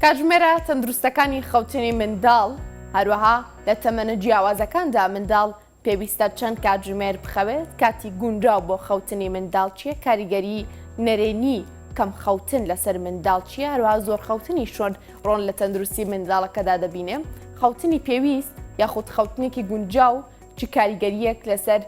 کاتژمێرە تەندروستەکانی خەوتنی منداڵ، هەروەها لە تەمەنە جیاوازەکاندا منداڵ پێویستە چەند کاتژمێر بخەوێت؟ کاتی گونجاو بۆ خەوتنی منداڵ چییە؟ کاریگەری نەرێنی کەم خەوتن لەسەر منداڵ چییە؟ هەروەها زۆر خەوتنی چۆن ڕۆڵ لە تەندروستی منداڵەکەدا دەبینێ؟ خەوتنی پێویست یاخود خەوتنێکی گونجاو چ کاریگەرییەک لەسەر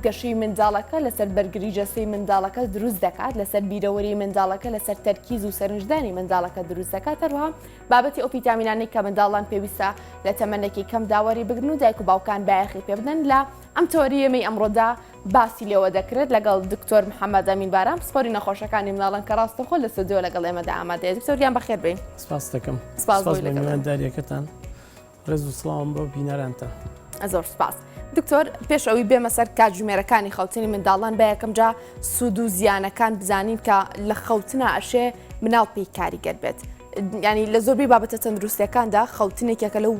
گەشەی منداڵەکە، لەسەر بەرگری جەستەی منداڵەکە دروست دەکات، لەسەر بیرەوەری منداڵەکە، لەسەر تەرکیز و سەرنجدانی منداڵەکە دروست دەکات، هەروەها بابەتی ئەو فیتامینانەی کە منداڵان پێویستە لە تەمەنێکی کەمدا وەری بگرن و دایک و باوکان بایەخی پێ بدەن لە ئەم تەوەری ئێمەی ئەمڕۆدا باسی لێوە دەکرێت لەگەڵ دکتۆر محەممەد ئەمین بارام پسپۆری نەخۆشەکانی مناڵان کە ڕاستەخۆ لە ستۆدیۆ لەگەڵ ئێمەدا ئامادەیە. دکتۆر گیان بەخێر بێی. سپاس دەکەم. سپاس بۆ میوانداریەکەتان. ڕێز و سڵاوم بۆ بینەرانتان. زۆر سپاس. دکتۆر پێش ئەوی بێمە سەر کاتژمێرەکانی خەوتنی منداڵان بە یەکەم جا سوود و زیانەکان بزانین کە لە خەوتنا ئەشێ مناڵ پێی کاریگەر بێت. ینی لە زۆربەی بابەتە تەندروستەکاندا خەوتنێکێکە لەو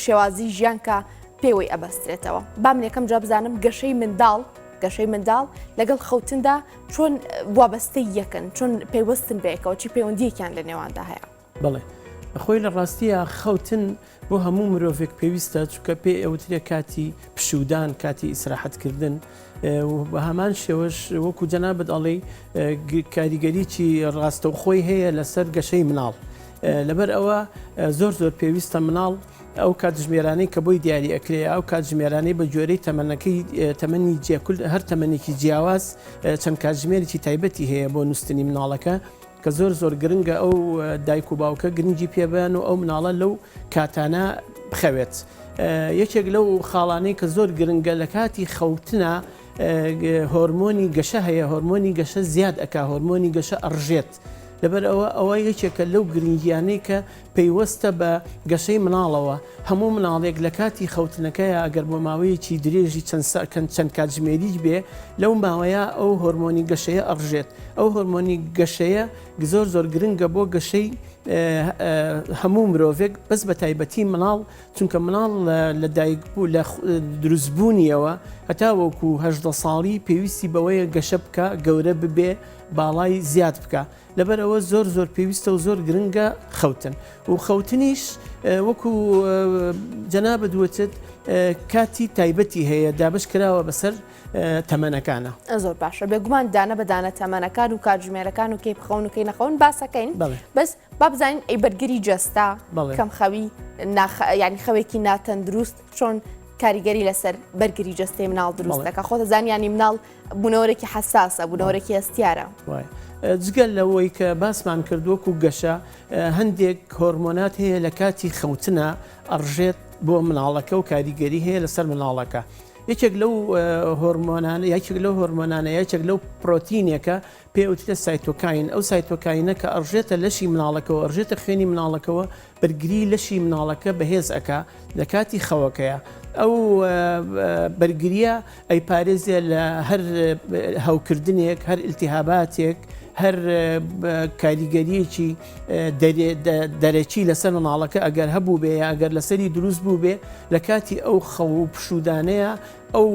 شێوازی ژیان کە پێوەی ئەبەسترێتەوە. با من یەکەم جا بزانم گەشەی منداڵ گەشەی منداڵ لەگەڵ خەوتندا چۆن وابەستەی یەکن چۆن پەیوەستن بەیەکەوە چی پەیوەندیەکیان لە نێواندا هەیە. بەڵێ خۆی لە ڕاستیە خەوتن بۆ هەموو مرۆڤێک پێویستە چونکە پێ ئەوترێ کاتی پشودان کاتی ئیسراحەتکردن بە هەمان شێوەش وەکو جەنابەت ئەڵێی کاریگەریی ڕاستەوخۆی هەیە لەسەر گەشەی مناڵ لەبەر ئەوە زۆر زۆر پێویستە مناڵ ئەو کاتژمێرانەی کە بۆی دیاری ئەکرێ ئەو کاتژمێرانەی بە گوێرەی تەمەنەکەی تەمەنی جێکول هەر تەمەنێکی جیاواز چەند کاتژمێرێکی تایبەتی هەیە بۆ نووسنی مناڵەکە کە زۆر زۆر گرنگە ئەو دایک و باوکە گرنگی پێبیان و ئەو مناڵە لەو کاتانە بخەوێت. یەکێک لەو خاڵانەی کە زۆر گرنگە لە کاتی خەوتنا هۆرمۆنی گەشە هەیە هۆرمۆنی گەشە زیاد ئەک هۆرمۆنی گەشە ئەڕژێت. لەبەر ئەوە ئەوە یەکێکە لەو گرنگیانەی کە پەیوەستە بە گەشەی مناڵەوە هەموو مناڵێک لە کاتی خەوتنەکەیا ئەگەر بۆ ماوەیەکی درێژی چەند سەکەند چەند کاتژمێریک بێ لەو ماوەیە ئەو هۆرمۆنی گەشەیە ئەڕژێت ئەو هۆرمۆنی گەشەیە زۆر زۆر گرنگە بۆ گەشەی هەموو مرۆڤێک بەس بە تایبەتی مناڵ چونکە مناڵ لە دایک بوو لە دروستبوونیەوە هەتا وەکو 18 ساڵی پێویستی بەوەیە گەشە بکە گەورە ببێ باڵای زیاد بکە لەبەر ئەوە زۆر زۆر پێویستە و زۆر گرنگە خەوتن و خەوتنیش وەکو جەنابت وتت کاتی تایبەتی هەیە دابش کراوە بەسەر تەمەنەکانە. زۆر باشە بێگومان دانە بە دانە تەمەنەکان و کاتژمێرەکان و کەی بخەون و کەی نەخەون باسەکەین بەس با بزانین ئەی بەرگری جەستە کەم خەوی ینی خەوێکی ناتەندروست چۆن کاریگەری لەسەر بەرگری جەستەی مناڵ دروست دەکە خۆتە زانیانی مناڵ بوونەوەرێکی حەساسە، بوونەوەرێکی هەستیارە. وایە. جگە لەوەی کە باسمان کرد وەکو گەشە، هەندێک هۆرمۆنات هەیە لە کاتی خەوتنا ئەڕژێت بۆ مناڵەکە و کاریگەری هەیە لەسەر مناڵەکە. یەکێک لەو هۆرمۆنانە یەکێک لەو هۆرمۆنانە یەکێک لەو پرۆتینێکە پێ ئەوترێت cytokine ئەو cytokine ە کە ئەڕژێتە لەشی مناڵەکەوە ئەڕژێتە خوێنی مناڵەکەوە بەرگری لەشی مناڵەکە بەهێز ئەکا لە کاتی خەوەکەیا ئەو بەرگریە ئەیپارێزێ لە هەر هەوکردنێک هەر ئیلتیهاباتێک هەر کاریگەریەکی دەرەکی لەسەر مناڵەکە ئەگەر هەبوو بێ یا ئەگەر لەسەری دروست بوو بێ لە کاتی ئەو خەو و پشوودانەیە ئەو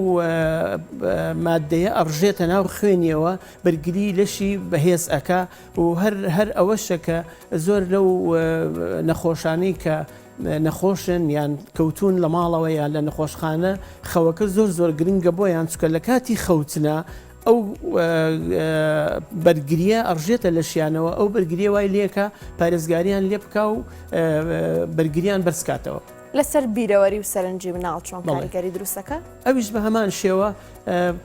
مادەیە ئەڕژێتە ناو خوێنیەوە بەرگری لەشی بەهێز ئەکا و هەر هەر ئەوەشە کە زۆر لەو نەخۆشانەی کە نەخۆشن یان کەوتون لە ماڵەوە یان لە نەخۆشخانە خەوەکە زۆر زۆر گرنگە بۆیان چکە لە کاتی خەوتنا ئەو بەرگریە ئەڕژێتە لەشیانەوە ئەو بەرگریە وای لێکە پارێزگاریان لێ بکا و بەرگریان بەرزکاتەوە. لەسەر بیرەوەری و سەرنجی مناڵ چۆن کاریگەری دروست دەکات؟ ئەویش بە هەمان شێوە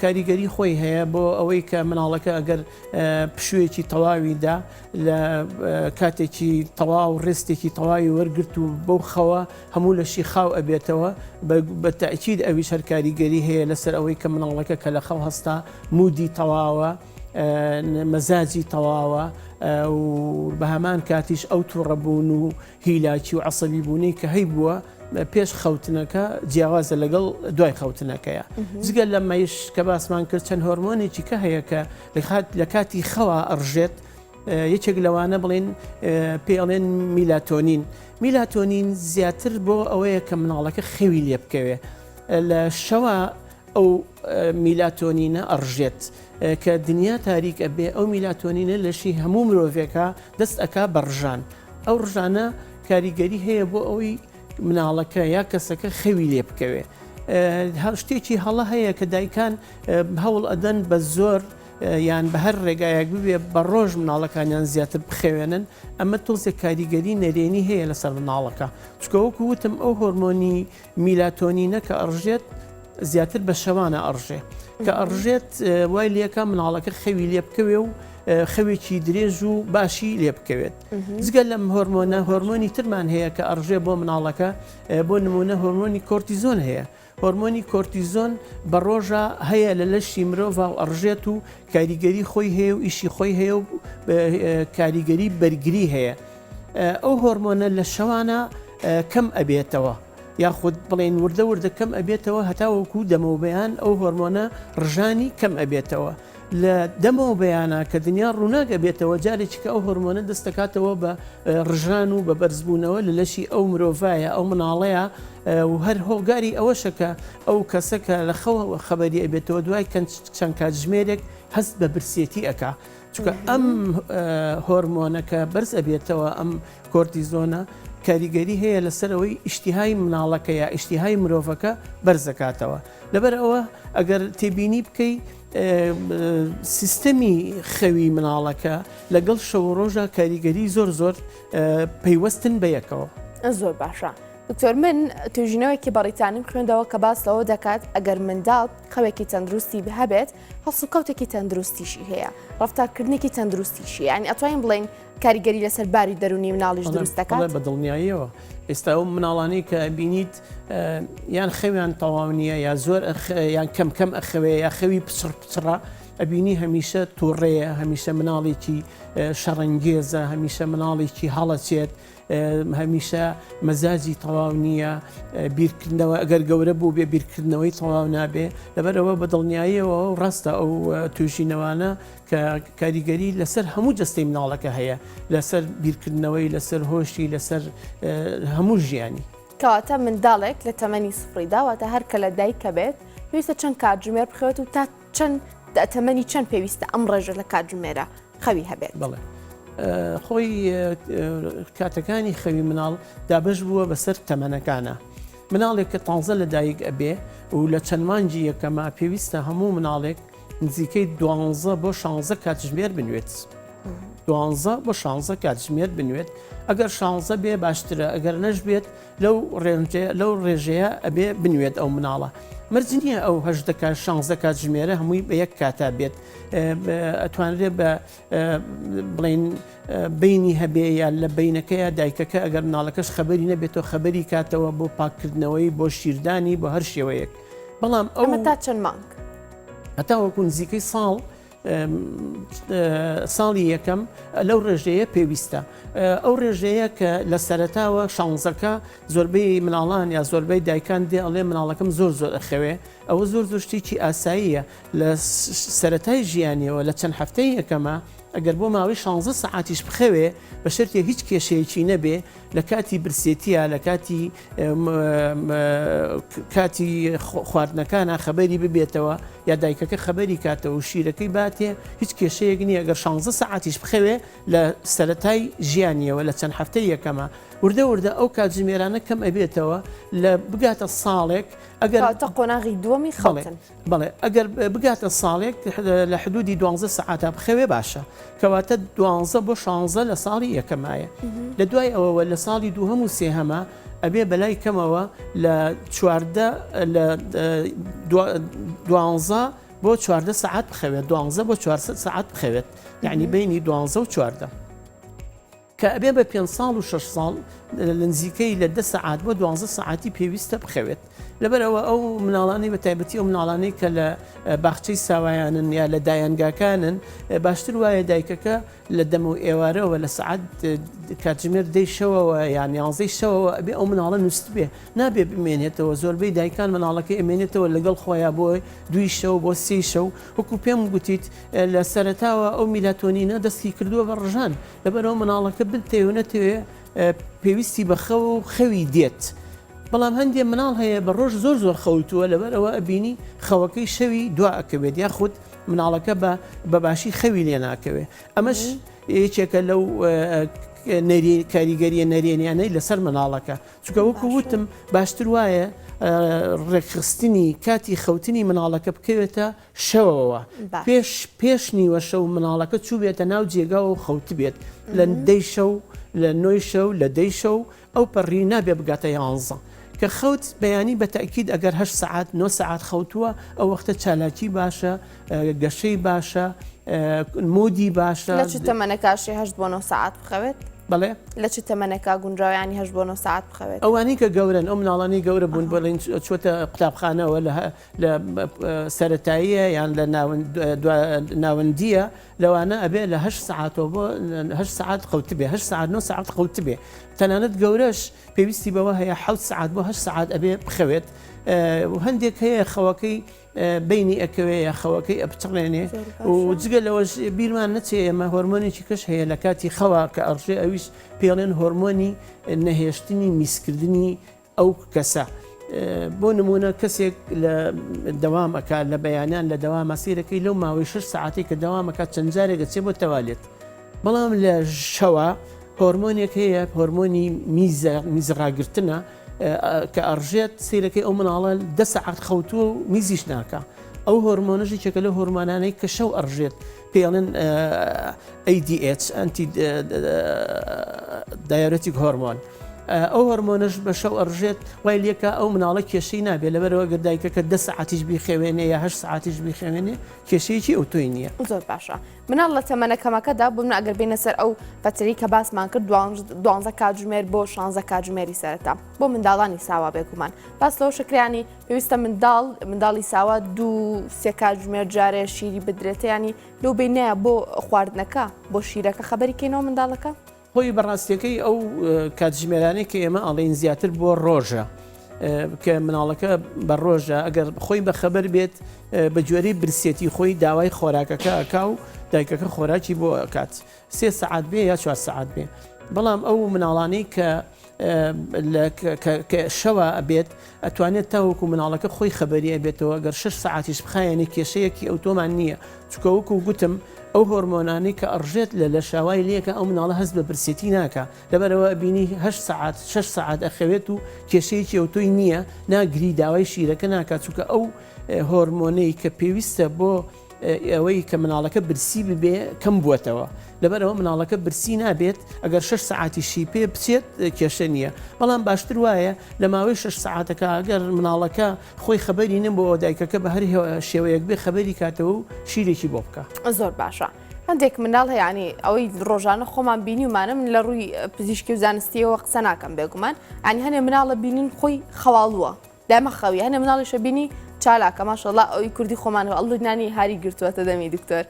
کاریگەری خۆی هەیە بۆ ئەوەی کە مناڵەکە ئەگەر پشوویەکی تەواوی دا لە کاتێکی تەواو ڕێستێکی تەواوی وەرگرت و بەو خەوە هەموو لەشی خاو ئەبێتەوە بە تەئکید ئەویش هەر کاریگەری هەیە لەسەر ئەوەی کە مناڵەکە کە لە خەو هەستا mood ی تەواوە مەزاجی تەواوە و بە هەمان کاتیش ئەو تووڕەبوون و هیلاکی و عەسەبی بوونەی کە هەیبووە پێش خەوتنەکە جیاوازە لەگەڵ دوای خەوتنەکەیە جگە لەمەیش کە باسمان کرد چەند هۆرمۆنێکی کە هەیە کە لە کاتی خەوا ئەڕژێت یەکێک لەوانە بڵێن پێ ئەڵێن میلاتۆنین میلاتۆنین زیاتر بۆ ئەوەیە کە مناڵەکە خەوی لێ بکەوێ لە شەوە ئەو میلاتۆنینە ئەڕژێت کە دنیا تاریک ئەبێ ئەو میلاتۆنینە لەشی هەموو مرۆڤێکە دەست ئەک بە ڕژان. ئەو ڕژانە کاریگەری هەیە بۆ ئەوەی مناڵەکە یا کەسەکە خەوی لێ بکەوێ. شتێکی هەڵە هەیە کە دایکان هەوڵ ئەدەن بە زۆر یان بە هەر ڕێگایەک ببێ بە ڕۆژ مناڵەکانیان زیاتر بخەوێنن، ئەمە تۆزێک کاریگەری نەرێنی هەیە لەسەر مناڵەکە، چونکە وەکو وتم ئەو هۆرمۆنی میلاتۆنینە کە ئەڕژێت زیاتر بە شەوانە ئەڕژێ، کە ئەڕژێت وای لێکا مناڵەکە خەوی لێ بکەوێ و خەوێکی درێژ و باشی لێ بکەوێت. جگە لەم هۆرمۆنە هۆرمۆنی ترمان هەیە کە ئەڕژێ بۆ مناڵەکە، بۆ نمونە هۆرمۆنی کۆرتیزۆن هەیە، هۆرمۆنی کۆرتیزۆن بە ڕۆژا هەیە لە لەشی مرۆڤا و ئەڕژێت و کاریگەری خۆی هەیە و ئیشی خۆی هەیە و کاریگەری بەرگری هەیە. ئەو هۆرمۆنە لە شەوانە کەم ئەبێتەوە یاخود بڵێن وردە وردە کەم ئەبێتەوە هەتاوەکو دەمەوبەیان ئەو هۆرمۆنە ڕژانی کەم ئەبێتەوە. لە دەمەوە بەیانە کە دنیا ڕووناک ئەبێتەوە جارێکی کە ئەو هۆرمۆنە دەست دەکاتەوە بە ڕژان و بە بەرزبوونەوە لە لەشی ئەو مرۆڤایە ئەو مناڵەیە و هەر هۆگاری ئەوەشە کە ئەو کەسە کە لە خەوە خەبەری ئەبێتەوە دوای چەند کاتژمێرێک هەست بە برسێتی ئەکا چونکە ئەم هۆرمۆنە کە بەرز ئەبێتەوە ئەم کۆرتیزۆنە کاریگەری هەیە لەسەر ئەوەی ئیشتیهای مناڵەکە یا ئیشتیهای مرۆڤەکە بەرزەکاتەوە لەبەر ئەوە ئەگەر تێبینی بکەی سیستەمی خەوی مناڵەکە لەگەڵ شەو و ڕۆژە کاریگەری زۆر زۆر پەیوەستن بە یەکەوە. زۆر باشە دکتۆر من توێژینەوەیەکی بەڕیتانیم خوێندەوە کە باس لەوە دەکات ئەگەر منداڵ خەوێکی تەندروستی هەبێت هەڵسوکەوتێکی تەندروستیشی هەیە ڕفتارکردنێکی تەندروستیشی یعنی ئەتوانین بڵێین کاریگەری لەسەر باری دەروونی مناڵیش دروست دەکات؟ بە دڵنیاییەوە ئێستا ئەو مناڵانەی کە بینیت یان خەویان تەواو نییە یا زۆر یان کەم کەم ئەخەوێ یا خەوی پچڕ پچڕە ئەبینی هەمیشە تووڕەیە هەمیشە مناڵێکی شەڕەنگێزە هەمیشە مناڵێکی هەڵەچێت هەمیشە مەزاجی تەواو نییە بیرکردنەوە ئەگەر گەورە بوو بێ بیرکردنەوەی تەواو نابێ لەبەرەوە بە دڵنیاییەوە ڕاستە ئەو توێژینەوانە کە کاریگەری لەسەر هەموو جەستەی مناڵەکە هەیە لەسەر بیرکردنەوەی لەسەر هۆشی لەسەر هەموو ژیانی. کەواتە منداڵێک لە تەمەنی سفریدا واتە هەر کە لە دایکە بێت پێویستە چەند کاتژمێر بخەوێت و تا چەند تەمەنی چەند پێویستە ئەم ڕێژە لە کاتژمێرە خەوی هەبێت؟ بەڵێ خۆی کاتەکانی خەوی مناڵ دابەش بووە بەسەر تەمەنەکانە. مناڵێک کە تازە لە دایک ئەبێ و لە چەند مانگی یەکەما پێویستە هەموو مناڵێک نزیکەی دوانزە بۆ شانزە کاتژمێر بنوێت. دوانزە بۆ شانزە کاتژمێر بنوێت ئەگەر شانزە بێ باشترە ئەگەر نەش بێت لەو ڕێنجەیە لەو ڕێژەیە ئەبێ بنوێت ئەو مناڵە مەرج نییە ئەو هەژدە کات شانزە کاتژمێرە هەمووی بە یەک کاتا بێت ئەتوانرێ بە بڵین بینی هەبێ یا لە بینەکەیە دایکەکە ئەگەر مناڵەکەش خەبەری نەبێتەوە خەبەری کاتەوە بۆ پاککردنەوەی بۆ شیردانی بۆ هەر شێوەیەک بەڵام ئەو تا چەند مانگ هەتا وەکو نزیکەی ساڵ ساڵی یەکەم لەو ڕێژەیە پێویستە ئەو ڕێژەیە کە لە سەرەتاوە شانزەکە زۆربەی مناڵان یا زۆربەی دایکان دێ ئەڵێ مناڵەکەم زۆر زۆر ئەخەوێ ئەوە زۆر زۆر شتێکی ئاساییە لە سەرەتای ژیانیەوە لە چەند هەفتەی یەکەمە ئەگەر بۆ ماوەی شانزە سەعاتیش بخەوێ بە شەرتێ هیچ کێشەیەکی نەبێ لە کاتی برسێتیە لە کاتی کاتی خواردنەکانە خەبەری ببێتەوە یا دایکەکە خەبەری کاتەوە و شیرەکەی باتێ هیچ کێشەیەک نییە گەر شانزە سەعاتیش بخەوێ لە سەرەتای ژیانیەوە لە چەند هەفتەی یەکەمە وردە وردە ئەو کاتژمێرانە کەم ئەبێتەوە لە بگاتە ساڵێک ئەگەر تا قۆناغی دووەمی خەوتن. بەڵێ ئەگەر بگاتە ساڵێک لە حدودی دوانزە سەعاتا بخەوێ باشە کەواتە دوانزە بۆ شانزە لە ساڵی یەکەمایە لە دوای ئەوەوە لە ساڵی دووهەم و سێهەمە ئەبێ بەلای کەمەوە لە چواردە لە دوانزە بۆ چواردە سەعات بخەوێت دوانزە بۆ چوار سەعات بخەوێت یعنی بینی دوانزە و چواردە. کە ئەبێ بە پێنج ساڵ و شەش ساڵ لە نزیکەی لە دە سەعات بۆ دوانزە سەعاتی پێویستە بخەوێت. لەبەرئەوە ئەو مناڵانەی بە تایبەتی ئەو مناڵانەی کە لە باخچەی ساوایانن یا لە دایەنگاکانن باشتر وایە دایکەکە لە دەمە و ئێوارەوە لە سەعات کاتژمێر دەی شەوەوە یان یانزەی شەوەوە ئەبێ ئەو مناڵە نووستبێ نابێ بمێنێتەوە زۆربەی دایکان مناڵەکەی ئەمێنێتەوە لەگەڵ خۆیان بۆ دووی شەو بۆ سێی شەو وەکو پێم گوتیت لە سەرەتاوە ئەو میلاتۆنینە دەستی کردووە بە ڕژان لەبەرئەوە مناڵەکە بتەوێ و نەتەوێ پێویستی بە خەوە و خەوی دێت بەڵام هەندێ مناڵ هەیە بە ڕۆژ زۆر زۆر خەوتووە لەبەرئەوە ئەبینی خەوەکەی شەوی دوا ئەکەوێت یاخود مناڵەکە بە بە باشی خەوی لێ ناکەوێ ئەمەش یەکێکە لەو. کاریگەریە نەرێنیانەی لەسەر مناڵەکە چونکە وەکو وتم باشتر وایە ڕێکخستنی کاتی خەوتنی مناڵەکە بکەوێتە شەوەوە پێش پێش نیوە شەو مناڵەکە چووبێتە ناو جێگاوە و خەوتبێت لە دەی شەو لە نۆی شەو لە دەی شەو ئەو پەڕی نابێ بگاتە یانزە کە خەوت بەیانی بە تەئکید ئەگەر هەشت سەعات نۆ سەعات خەوتووە ئەو وەختە چالاکی باشە گەشەی باشە مودی باشە. لە چ تەمەنێکا شێ هەشت بۆ نۆ سەعات بخەوێت؟ بەڵێ. لە چ تەمەنێکا گونجاوە یانی هەشت بۆ نۆ سەعات بخەوێت؟ ئەوانەی کە گەورەن ئەو مناڵانەی گەورە بوون بڵێن چووەتە قوتابخانەوە لە لە سەرەتاییە یان لە ناوەندییە لەوانە ئەبێ لە هەشت سەعاتەوە بۆ هەشت سەعات خەوتبێ هەشت سەعات نۆ سەعات خەوتبێ تەنانەت گەورەش پێویستی بەوە هەیە حەوت سەعات بۆ هەشت سەعات ئەبێ بخەوێت و هەندێک هەیە خەوەکەی بینی ئەکەوێ یا خەوەکەی ئەپچڕێنێ و جگە لەوەش بیرمان نەچێ ئێمە هۆرمۆنێکی کەش هەیە لە کاتی خەوا کە ئەڕژێ ئەویش پێڵێن هۆرمۆنی نەهێشتنی میزکردنی ئەو کەسە بۆ نمونە کەسێک لە دەوام ئەکات لە بەیانیان لە دەوامە سیرەکەی لەو ماوەی شش سەعاتێک کە دەوامەکە چەند جارێک ئەچێ بۆ تەوالێت بەڵام لە شەوە هۆرمۆنێک هەیە هۆرمۆنی میزە میزڕاگرتنە کە ئەڕژێت سیرەکەی ئەو مناڵە دە سەعات خەوتووە و میزیش ناکە ئەو هۆرمۆنەش یەکێکە لەو هۆرمۆنانەی کە شەو ئەڕژێت پێڵێن ADH anti diuretic hormone ئەو هۆرمۆنەش بە شەو ئەڕژێت وای لێکا ئەو مناڵە کێشەی نابێت لەبەرەوە گەر دایکەکە دە سەعاتیش بیخەوێنێ یا هەشت سەعاتیش بیخەوێنێ کێشەیەکی ئەوتۆی نییە. زۆر باشە مناڵ لە تەمەنە کەمەکەدا بۆ من ئەگەر بینە سەر ئەو فەترەی کە باسمان کرد دوانزە کاتژمێر بۆ شانزە کاتژمێری سەرەتا بۆ منداڵانی ساوا بێگومان باس لەوە شکریانی پێویستە منداڵ منداڵی ساوا دوو سێ کاتژمێر جارێ شیری بدرێتە ینی لەو بینەیە بۆ خواردنەکە بۆ شیرەکە خەبەری کەینەوە منداڵەکە. خۆی بەڕاستیەکەی ئەو کاتژمێرانەی کە ئێمە ئەڵێین زیاتر بۆ ڕۆژە کە مناڵەکە بە ڕۆژە ئەگەر خۆی بەخەبەر بێت بە گوێرەی برسێتی خۆی داوای خۆراکەکە ئەکا و دایکەکە خۆراکی بۆ ئەکات سێ سەعات بێ یا چوار سەعات بێ بەڵام ئەو مناڵانەی کە کە شەوە ئەبێت ئەتوانێت تاوەکو مناڵەکە خۆی خەبەری ئەبێتەوە گەر شش سەعاتیش بخایەنێ کێشەیەکی ئەوتۆمان نییە چونکە وەکو گوتم ئەو هۆرمۆنانەی کە ئەڕژێت لە لەشا وای لێکە ئەو مناڵە هەست بە برسێتی ناکا لەبەرئەوە ئەبینی هەشت سەعات شەش سەعات ئەخەوێت و کێشەیەکی ئەوتۆی نییە ناگری داوای شیرەکە ناکات چونکە ئەو هۆرمۆنەی کە پێویستە بۆ ئەوەی کە مناڵەکە برسی ببێ کەم بووەتەوە لەبەرئەوە مناڵەکە برسی نابێت ئەگەر شەش سەعاتیشی پێ بچێت کێشە نییە بەڵام باشتر وایە لە ماوەی شەش سەعاتەکە ئەگەر مناڵەکە خۆی خەبەری نەبووەوە دایکەکە بە هەر شێوەیەک بێ خەبەری کاتەوە و شیرێکی بۆ بکا. زۆر باشە هەندێک منداڵ هەیە ینی ئەوەی ڕۆژانە خۆمان بینیومانە من لە ڕووی پزیشکی و زانستیەوە قسە ناکەم بێگومان ینی هەنێ مناڵە بینین خۆی خەواڵووە دایمە خەوی هەنێ مناڵیشە بینی چالاکە ماشەڵا ئەوی کوردی خۆمان ئەڵ نانی هاری گرتووەتە دەمی دکتۆر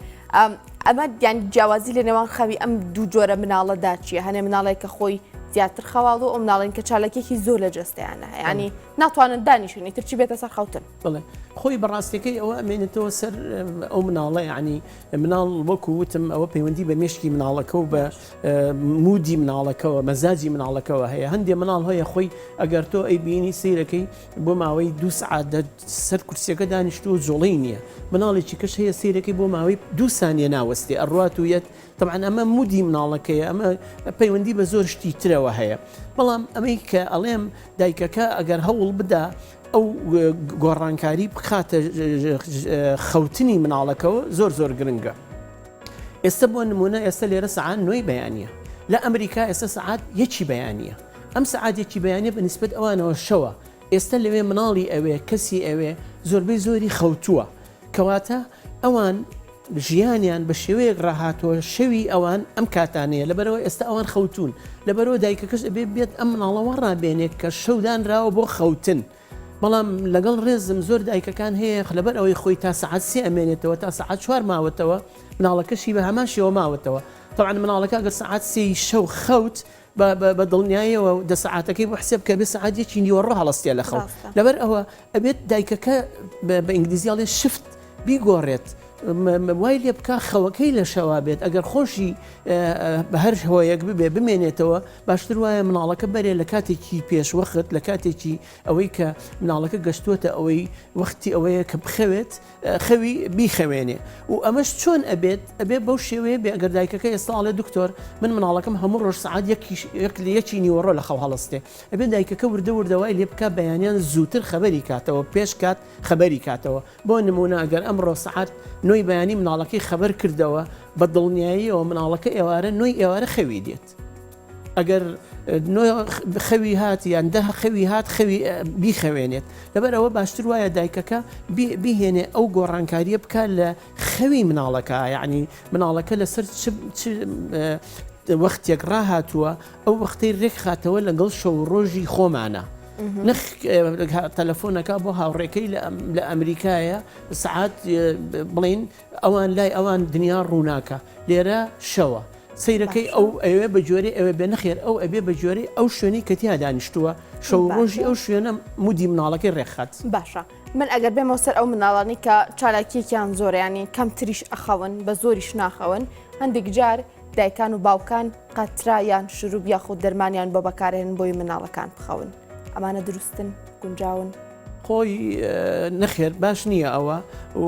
ئەمە یان جیاوازی لە نێوان خەوی ئەم دوو جۆرە مناڵەدا چییە هەنێ مناڵێک کە خۆی زیاتر خەواڵ و ئەو مناڵین کە چالاکێکی زۆر لە جەستەیانە هەیە ناتوانن دانیشن ئیتر چی بێتە سەر خەوتن. بەڵێ خۆی بەڕاستەکەی ئەوە ئەمێنێتەوە سەر ئەو مناڵە یعنی مناڵ وەکو وتم ئەوە پەیوەندی بە مێشکی مناڵەکە و بە مودی مناڵەکەەوە مەزاجی مناڵەکەەوە هەیە هەندێ مناڵ هەیە خۆی ئەگەر تۆ ئەی بینی سیرەکەی بۆ ماوەی دو سعات سەر کورسیەکە دانیشتووە جوڵەی نییە مناڵێکی کەش هەیە سیرەکەی بۆ ماوەی دو سانیە ناوەستێ ئەڕوات و یەت تەبعەن ئەمە مودی مناڵەکەیە ئەمە پەیوەندی بە زۆر شتی ترەوە هەیە بەڵام ئەمەی کە ئەڵێم دایکەکە ئەگەر هەوڵ بدا ئەو گۆڕانکاری بخاتە خەوتنی مناڵەکەەوە زۆر زۆر گرنگە ئێستا بۆ نمونە ئێستا لێرە سەعات نۆی بەیانە لە ئەمریکا ئێستا سەعات یەکی بەیانە ئەم سەعات یەکی بەیانە بە نسبەت ئەوانەوە شەوە ئێستا لەوێ مناڵی ئەوێ کەسی ئەوێ زۆربەی زۆری خەوتووە کەواتە ئەوان ژیانیان بە شێوەیەک ڕاهاتووە شەوی ئەوان ئەم کاتانەیە لەبەرئەوە ئێستا ئەوان خەوتوون لەبەرئەوە دایکەکەش ئەبێ بێت ئەم مناڵە وا ڕابێنێت کە شەو دانراوە بۆ خەوتن بەڵام لەگەڵ ڕێزم زۆر دایکەکان هەیە لەبەر ئەوەی خۆی تا سەعات سێ ئەمێنێتەوە تا سەعات چوار ماوەتەوە مناڵەکەشی بە هەمان شێوە ماوەتەوە تەبعەن مناڵەکە ئەگەر سەعات سێی شەو خەوت بە دڵنیایەوە دە سەعاتەکەی بۆ حسێب کە بێ سەعات یەکی نیوەڕۆ هەڵەستێ لە خەو لەبەر ئەوە ئەبێت دایکەکە بە ئینگلیزی ئەڵێ shift بیگۆڕێت. وای لێ بکا خەوەکەی لە شەوا بێت ئەگەر خۆشی بە هەر هۆیەک ببێ بمێنێتەوە باشتر وایە مناڵەکە بەرێ لە کاتێکی پێشوەخت لە کاتێکی ئەوەی کە مناڵەکە گەشتووەتە ئەوەی وەختی ئەوەیە کە بخەوێت خەوی بیخەوێنێ و ئەمەش چۆن ئەبێت ئەبێ بەو شێوەیە بێ ئەگەر دایکەکە ئێستا ئەڵێ دکتۆر من مناڵەکەم هەموو ڕۆژ سەعات یەک لە یەکی نیوەڕۆ لە خەو هەڵستێ ئەبێ دایکەکە وردە وردە وای لێ بکا بەیانیان زووتر خەبەری کاتەوە پێش کات خەبەری کاتەوە بۆ نمونە ئەگەر ئەمڕۆ سەعات نۆی بەیانی مناڵەکەی خەبەر کردەوە بە دڵنیاییەوە مناڵەکە ئێوارە نۆی ئێوارە خەوی دێت. ئەگەر نۆ خەوی هات یان دە خەوی هات خەوی بیخەوێنێت لەبەر ئەوە باشتر وایە دایکەکە بیهێنێ ئەو گۆڕانکاریە بکە لە خەوی مناڵەکە یعنی مناڵەکە لەسەر چ وەختێک ڕاهاتووە ئەو وەختەی ڕێکخاتەوە لەگەڵ شەو ڕۆژی خۆمانە نەخ تەلەفۆنەکە بۆ هاوڕێکەی لە ئەمریکایە سعات بڵین ئەوان لای ئەوان دنیا ڕووناکە لێرە شەوە. سەیرەکەی ئەو ئەوێ بە گوێرەی ئەوێ بێ نەخێر ئەو ئەبێ بە گوێرەی ئەو شوێنەی کە تیا دانیشتووە شەو و ڕۆژی ئەو شوێنە مودی مناڵەکەی ڕێکخات. باشە من ئەگەر بێمەوە سەر ئەو مناڵانەی کە چالاکیەکیان زۆرە یانی کەمتریش ئەخەون بە زۆریش ناخەون هەندێک جار دایکان و باوکان قەترە یان شروب یاخود دەرمانیان بۆ بەکارهێنن بۆی مناڵەکان بخەون ئەمانە دروستن گونجاون؟ خۆی نەخێر باش نییە ئەوە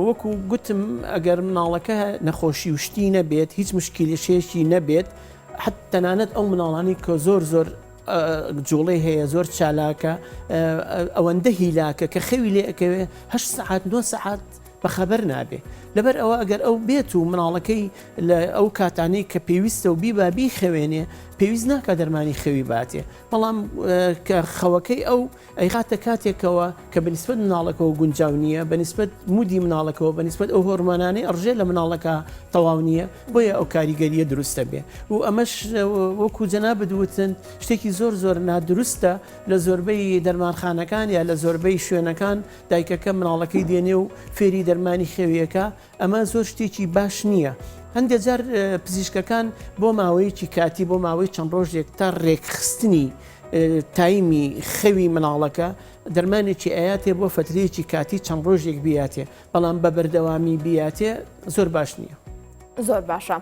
وەکو گوتم ئەگەر مناڵەکە نەخۆشی و شتی نەبێت هیچ مشکیلەشێکی نەبێت حت تەنانەت ئەو مناڵانی کە زۆر زۆر جوڵەی هەیە زۆر چالاکە ئەوەندە هیلاکە کە خەوی لێ ئەکەوێ هە سەعات 9 سەعات بەخەبەر نابێ لەبەر ئەوە ئەگەر ئەو بێت و مناڵەکەی لە ئەو کاتانەی کە پێویستە و بیبا بیخەوێنێ پێویست ناکە دەرمانی خەوی باتێ بەڵام کە خەوەکەی ئەو ئەیخاتە کاتێکەوە کە بە نیسبەت مناڵەکەوە گونجاو نییە، بە نیسبەت مودی مناڵەکەوە، بە نیسبەت ئەو هۆرمۆنانەی ئەڕژێ لە مناڵەکە تەواو نییە، بۆیە ئەو کاریگەرییە دروست ئەبێ و ئەمەش وەکو جەنابت وتن شتێکی زۆر زۆر نادروستە لە زۆربەی دەرمانخانەکان یا لە زۆربەی شوێنەکان دایکەکە مناڵەکەی دێنێ و فێری دەرمانی خەویەکە ئەمە زۆر شتێکی باش نییە. هەندێک جار پزیشکەکان بۆ ماوەیەکی کاتی بۆ ماوەی چەند ڕۆژێک تا ڕێکخستنی تایمی خەوی مناڵەکە دەرمانێکی ئەیاتێ بۆ فەترەیەکی کاتی چەند ڕۆژێک بیاتێ بەڵام بە بەردەوامی بیاتێ زۆر باش نییە. زۆر باشە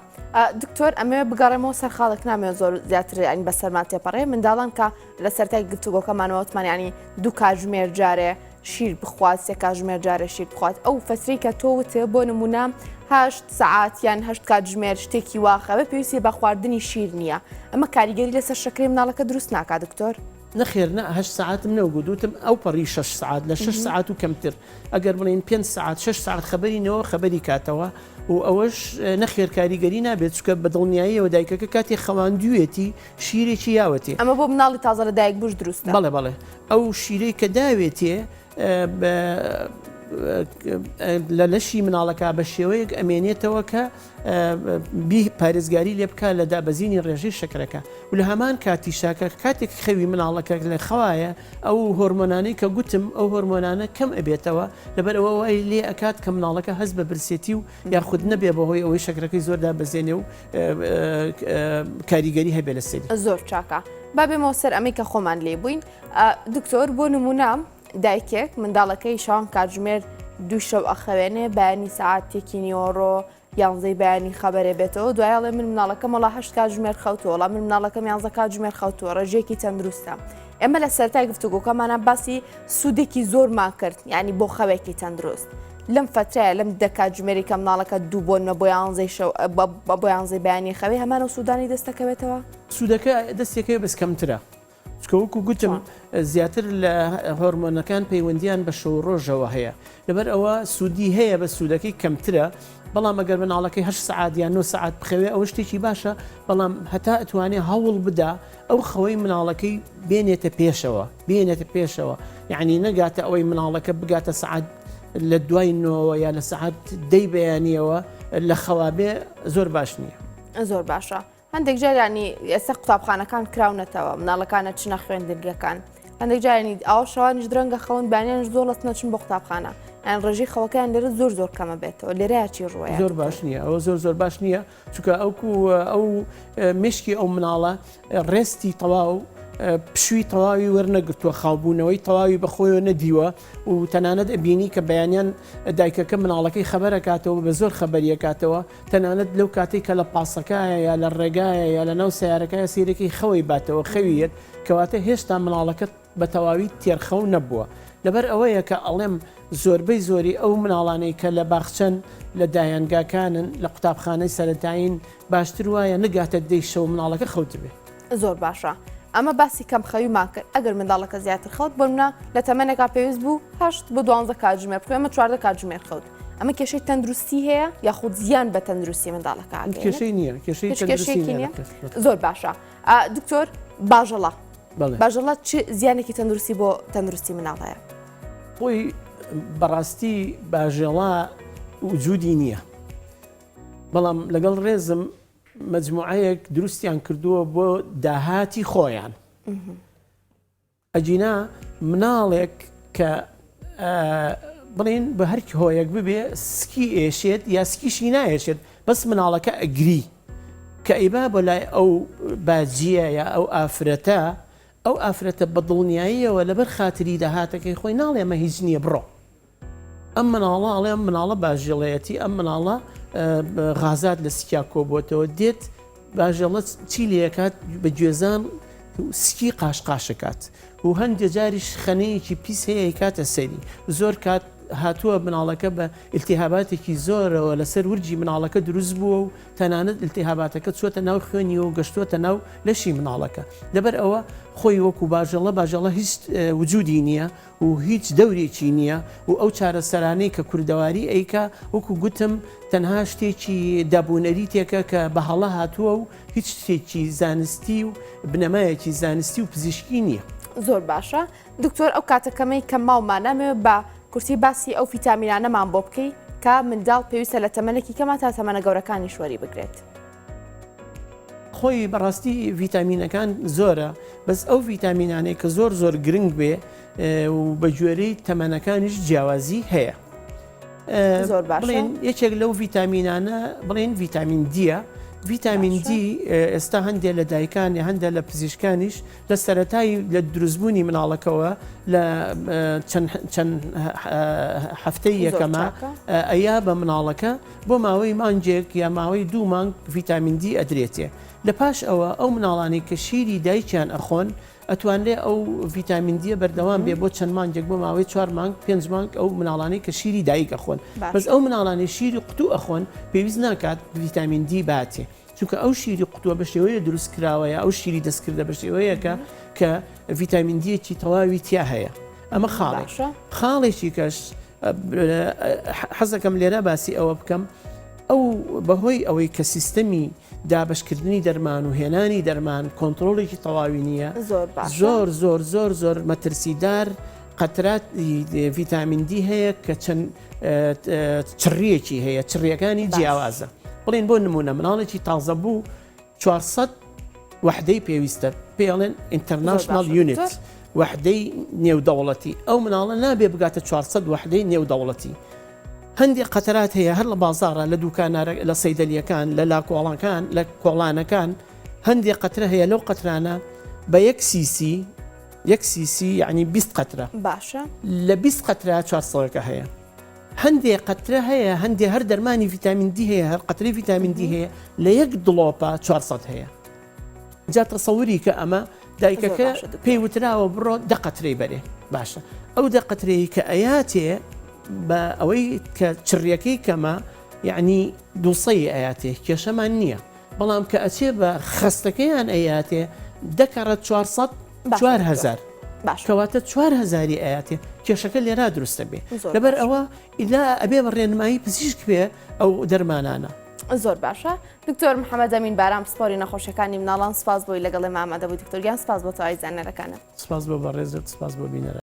دکتۆر ئەمەوێ بگەڕێمەوە سەر خاڵێک نامەوێت زۆر زیاتر ینی بەسەرمان تێپەڕێ منداڵان کە لە سەرای گفتوگۆکەمانەوە وتمان ینی دوو کاتژمێر جارێ شیر بخوات سێ کاتژمێر جارێ شیر بخوات ئەو فەسری کە تۆ وتێ بۆ نمونە هەشت سەعات یان هەشت کاتژمێر شتێکی واخەوە پێویستی بە خواردنی شیر نییە ئەمە کاریگەری لەسەر شەکرەی مناڵەکە دروست ناکات دکتۆر؟ نەخێر نا هەشت سەعاتم نەوگوت وتم ئەو پەڕی شەش سەعات لە شەش سەعات و کەمتر ئەگەر بڵێین پێنج سەعات شەش سەعات خەبەری نەوە خەبەری کاتەوە و ئەوەش نەخێر کاریگەری نابێت چونکە بە دڵنیاییەوە دایکەکە کاتێ خەواندوویەتی شیرێکی یاوەتێ. ئەمە بۆ مناڵی تازە لە دایک بووش دروستە؟ بەڵێ بەڵێ ئەو شیرەی کە داوێتێ لە لەشی مناڵەکە بە شێوەیەک ئەمێنێتەوە کە پارێزگاری لێ بکە لە دابەزینی ڕێژەی شەکرەکە و لە هەمان کاتیشا کە کاتێک خەوی مناڵەکە لە خەوایە ئەو هۆرمۆنانەی کە گوتم ئەو هۆرمۆنانە کەم ئەبێتەوە لەبەر ئەوە وای لێ ئەکات کە مناڵەکە هەست بە برسێتی و یاخود نەبێ بەهۆی ئەوەی شەکرەکەی زۆر دابەزێنێ و کاریگەری هەبێ لەسەری. زۆر چاکە با بێمەوە سەر ئەمەی کە خۆمان لێ بووین دکتۆر بۆ نمونە دایکێک منداڵەکەی شەوان کاتژمێر دوو شەو ئەخەوێنێ بەیانی سەعاتێکی نیوەڕۆ یانزەی بەیانی خەبەرێ بێتەوە دوای ئەڵێ من مناڵەکەم وەڵا هەشت کاتژمێر خەوتووە وەڵا من مناڵەکەم یانزە کاتژمێر خەوتووە ڕێژەیەکی تەندروستە ئێمە لە سەرەتای گفتوگۆکەمانە باسی سوودێکی زۆرمان کرد یعنی بۆ خەوێکی تەندروست لەم فترەیە لەم دە کاتژمێری کە مناڵەکە دوو بۆنمە بۆ یانزەی شەو بۆ یانزەی بەیانی خەوێ هەمان ئەو سوودانی دەستەکەوێتەوە؟ سوودەکە دەستێکەوێ بەس کەمترە چونکە وەکو گوتم زیاتر لە هۆرمۆنەکان پەیوەندیان بە شەو ڕۆژەوە هەیە لەبەر ئەوە سوودی هەیە بە سوودەکەی کەمترە بەڵام ئەگەر مناڵەکەی هە سەعات یان 9 سەعات بخەوێ ئەوە شتێکی باشە بەڵام هەتا ئەتوانێ هەوڵ بدا ئەو خەوەی مناڵەکەی بێنێتە پێشەوە بێنێتە پێشەوە یعنی نەگاتە ئەوەی مناڵەکە بگاتە سەعات لە دوای نۆوە یا لە سەعات دەی بەیانیەوە لە خەوابێ زۆر باش نییە. زۆر باشە هەندێک جار ینی ئێستا قوتابخانەکان کراونەتەوە مناڵەکان ئەچنە خوێندنگەکان هەندێک جارانی ئاو شەوانیش درەنگە خەون بانیانش زۆر لەستنە چون بۆ قوتابخانە یان ڕێژەی خەوەکەیان لێرە زۆر زۆر کەمە بێتەوە لێرە چی ڕووە زۆر باش نییە ئەوە زۆر زۆر باش نییە چونکە ئەوکو ئەو مشکی ئەو مناڵە ڕێستی تەواو پشووی تەواوی وەرنەگرتووە، خاوبوونەوەی تەواوی بەخۆیەوە نەدیوە و تەنانەت ئەبینی کە بەیانیان دایکەکە مناڵەکەی خەبەرەکاتەوە بە زۆر خەبەریەکاتەوە تەنانەت لەو کاتەی کە لە پاسەکایە یا لە ڕێگایە یا لە ناو سەیارەکایە سەیرەکەی خەوەی باتەوە خەوی یەت کەواتە هێشتا مناڵەکە بە تەواوی تێرخەو نەبووە لەبەر ئەوەیە کە ئەڵێم زۆربەی زۆری ئەو مناڵانەی کە لە باخچەن لە دایەنگاکانن لە قوتابخانەی سەرەتایین باشتر وایە نگاتە دەی شەو مناڵەکە خەوتبێ. زۆر باشە ئەمە باسی کەم خەویمان کرد ئەگەر منداڵەکە زیاتر خەوت بۆ منە لە تەمەنێکا پێویست بوو هەشت بۆ دوانزە کاتژمێر بخەوێ ئەمە 14 کاتژمێر خەوت ئەمە کێشەی تەندروستی هەیە یاخود زیان بە تەندروستی منداڵەکە ئەگەیەنێت؟ کێشەی نییە کێشەی هیچ تەندروستی کێشەیەکی نییە نییە زۆر باشە دکتۆر باژەڵە بەڵێ باژەڵە چ زیانێکی تەندروستی بۆ تەندروستی مناڵ هەیە؟ خۆی بەڕاستی باژێڵا وجودی نییە بەڵام لەگەڵ ڕێزم مەجموعەیەک دروستیان کردووە بۆ داهاتی خۆیان ئەگینا مناڵێک کە بڵین بە هەر هۆیەک ببێ سکی ئێشێت یا سکیشی نایێشێت بەس مناڵەکە ئەگری کە ئەیبا بۆ لای ئەو باجیە یا ئەو ئافرەتە ئەو ئافرەتە بە دڵنیاییەوە لەبەر خاتری داهاتەکەی خۆی ناڵێ ئەمە هیچ نییە بڕۆ ئەم مناڵە ئەڵێ ئەم مناڵە باژێڵەیەتی ئەم مناڵە غازات لە سکیا کۆبووەتەوە دێت باژێڵە چی لەکات بە گوێزان سکی قاش قاشەکات و هەندێ جاریش خەنەیەکی پیس هەیە کاتە سەری زۆر کات هاتووە مناڵەکە بە التهاباتێکی زۆرەوە لەسەر ورجی مناڵەکە دروست بووە و تەنانەت التهاباتەکە چووەتە ناو خوێنیەوە و گەشتووەتە ناو لەشی مناڵەکە لەبەر ئەوە خۆی وەکو باژێڵە باژێڵە هیچ وجودی نییە و هیچ دەورێکی نییە و ئەو چارەسەرانەی کە کوردەواری ئەیکا وەکو گوتم تەنها شتێکی دابونەریتێکە کە بە هەڵە هاتووە و هیچ شتێکی زانستی و بنەمایەکی زانستی و پزیشکی نییە. زۆر باشە دکتۆر ئەو کاتە کەمەی کە ماومان نامەوێت بە کورتی باسی ئەو فیتامینانەمان بۆ بکەی کە منداڵ پێویستە لە تەمەنێکی کەمە تا تەمەنە گەورەکانیش وەری بگرێت. خۆی بەڕاستی ڤیتامینەکان زۆرە بەس ئەو ڤیتامینانەی کە زۆر زۆر گرنگ بێ و بە گوێرەی تەمەنەکانیش جیاوازی هەیە. زۆر باشە. بڵێن یەکێک لەو ڤیتامینانە بڵێن ڤیتامین دیە ڤیتامین دی ئێستا هەندێک لە دایکان یا هەندێک لە پزیشکانیش لە سەرەتای لە دروستبوونی مناڵەکەوە لە چەند هەفتەی یەکەمە ئەیا بە مناڵەکە بۆ ماوەی مانگێک یا ماوەی دوو مانگ ڤیتامین دی ئەدرێتێ لە پاش ئەوە ئەو مناڵانەی کە شیری دایکیان ئەخۆن ئەتوانرێ ئەو ڤیتامین دیە بەردەوام بێ بۆ چەند مانگێک بۆ ماوەی چوار مانگ پێنج مانگ ئەو مناڵانەی کە شیری دایک ئەخۆن بەس ئەو مناڵانەی شیری قوتو ئەخۆن پێویست ناکات ڤیتامین دی باتێ چونکە ئەو شیری قوتووە بە شێوەیە دروست کراوە یا ئەو شیری دەستکردە بە شێوەیەکە کە ڤیتامین دیەکی تەواوی تیا هەیە ئەمە خاڵێک خاڵێکی کەش حەزەکەم لێرە باسی ئەوە بکەم ئەو بەهۆی ئەوەی کە سیستەمی دابشکردنی دەرمان و هێنانی دەرمان کۆنتترۆلێکی تەواوی نییە زۆر زۆر زۆر زۆر مەترسیدار قەترات ڤیتامین دی هەیە کە چەند چڕیەکی هەیە چڕیەکانی جیاوازە بڵێن بۆ نمونە مناڵێکی تازە بوو 400 وەحدەی پێویستە پێڵێن international unit وەحدەی نێودەوڵەتی ئەو مناڵە نابێ بگاتە 400 وەحدەی نێودەوڵەتی هەندێک قەتەرات هەیە هەر لە بازاڕە لە دوکانارە لە سەیدەلیەکان لە لاکۆڵانکان لە کۆڵانەکان هەندێک قەترە هەیە لەو قەترانە بە یەک سیسی یەک سیسی یعنی 20 قەترە باشە لە 20 قەترە چوار سەدەکە هەیە هەندێ قەترە هەیە هەندێ هەر دەرمانی ڤیتامین دی هەیە هەر قەترەی ڤیتامین دی هەیە لە یەک دڵۆپە 400 هەیە جا تەسەوری کە ئەمە دایکەکە پێی وتراوە بڕۆ دە قەترەی بەرێ باشە ئەو دە قەترەی کە ئەیاتێ بە ئەوەی کە چڕیەکەی کەمە یعنی دووسەی ئەیاتێ کێشەمان نییە بەڵام کە ئەچێ بە خەستەکەیان ئەیاتێ دەکەڕە 400 4000 کەواتە چوار هەزاری ئەیاتێ کێشەکە لێرا دروستە بێ لەبەر ئەوە ئیلا ئەبێ بە ڕێنمایی پزیشک بێ ئەو دەرمانانە. زۆر باشە دکتۆر محەممەد ئەمین بارام پسپۆری نەخۆشیەکانی مناڵان سپاس بۆی لەگەڵ ئێمە ئامادە بووی دکتۆر گیان سپاس بۆ تەواوی زانیارەکانت. سپاس بۆ بەڕێزت سپاس بۆ بینەران.